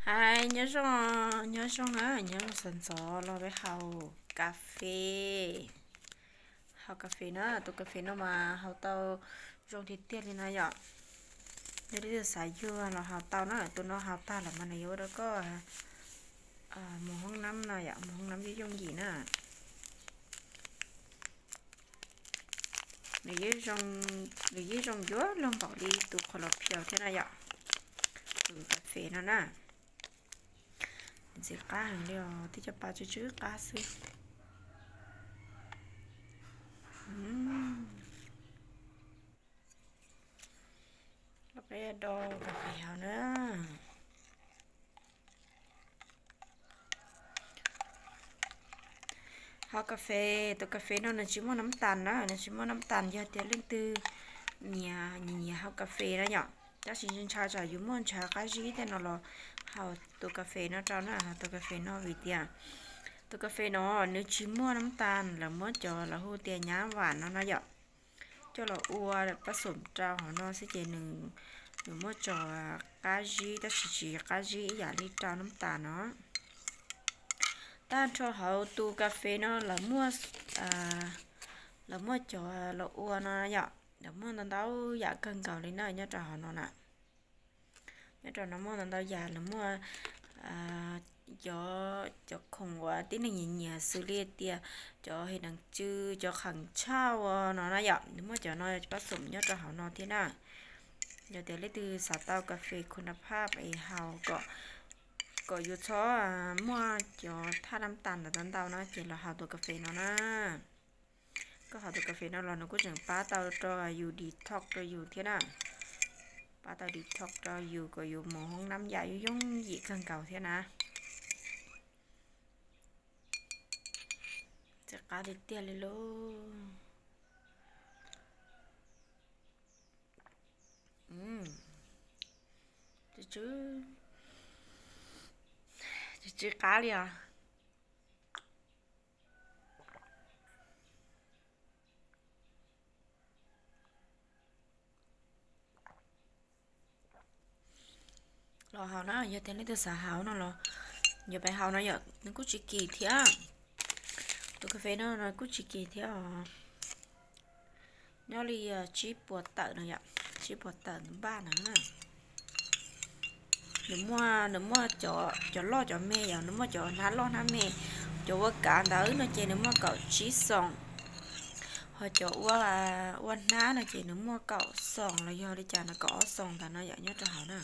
Ai, nyob zoo, nyob zoo na, nyob zoo sawv ntxov los peb haus kas fes. Haus kas fes na, tus kas fes no mas haus tau zoo tiag tiag li no yom. Yog leej twg xav yuag los haus tau na, tus no haus tag lawm mas nws yuav ua rau koj mus hoob nab no yom, mus hoob nab yooj yooj yim na. Nws yeej zoo yuav luag npaum li tus qhuav los phiaus thiab na yom. Tus kas fes no na, ntxim qab heev li os, twb cov pas tsw tsw qab xwb. Los peb do kas fes haus na. Haus kas fes, tus kas fes no nws tsis muaj nab tas na, nws tsis muaj nab tas, yog tias leej twg nyiam nyiam haus kas fes na yom. Tab sis ntshaw tsam yus muaj ntshav qab zib tej no los haus tus kas fes no rau na, haus tus kas fes no vim tias tus kas fes no nws tsis muaj nab tas, lawv muab cov lawv hu tias nyab vam no no yom, coj los ua pab xum rau hauv no xwb ces nws muaj tso qab zib tab sis tsis qab zib ib yam li rau nab tas no. Tag nrho hauv tus kas fes no lawv muaj, lawv muaj cov los ua no yom, lawv muaj ntau ntau yam kawg nkaus li na nyob rau hauv no na. Nyob rau no muaj ntau ntau yam, lawv muaj cov, cov khoom uas tib neeg nyiam nyiam xws li tias cov hais nees tsw, cov qheem tshauj no na yom, nws muaj cov no pab xum nyob rau hauv no thiab na. Yog tias leej twg xav tau kas fes khun nab phaj es haus kom, kom yus txhob muaj cov thaj nab tas ntawd ntau ntau na ces los haus tus kas fes no na. Koj haus tus kas fes no los nws kuj tseem pab tau rau yus detox rau yus thiab na. Pab tau detox rau yus kom yus mus hoob nab yam yooj yooj yim kawg nkaus thiab na. Txawm qab tiag tiag li lauj. Tsw tsw qab li os. Los haus na, yog tias leej twg xav haus no los yuav pab haus no yom, nws kuj tsis kim thiab. Tus kas fes no no kuj tsis kim thiab os. Nyob li tsib puas tawm no yom, tsib puas tawm npaj no na. Nws muaj, nws muaj cov loj cov me yom, nws muaj cov hnab loj hnab me. Cov ua kav ntawd no ces nws muaj kaum tsib xoos, ho cov ua, ua hnab no ces nws muaj kaum xoos los yog li cas no, kaum ob xoos ntawd no yom, nyob rau hauv na.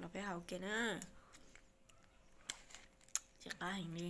Los peb haus ke na. Tsis qab heev li.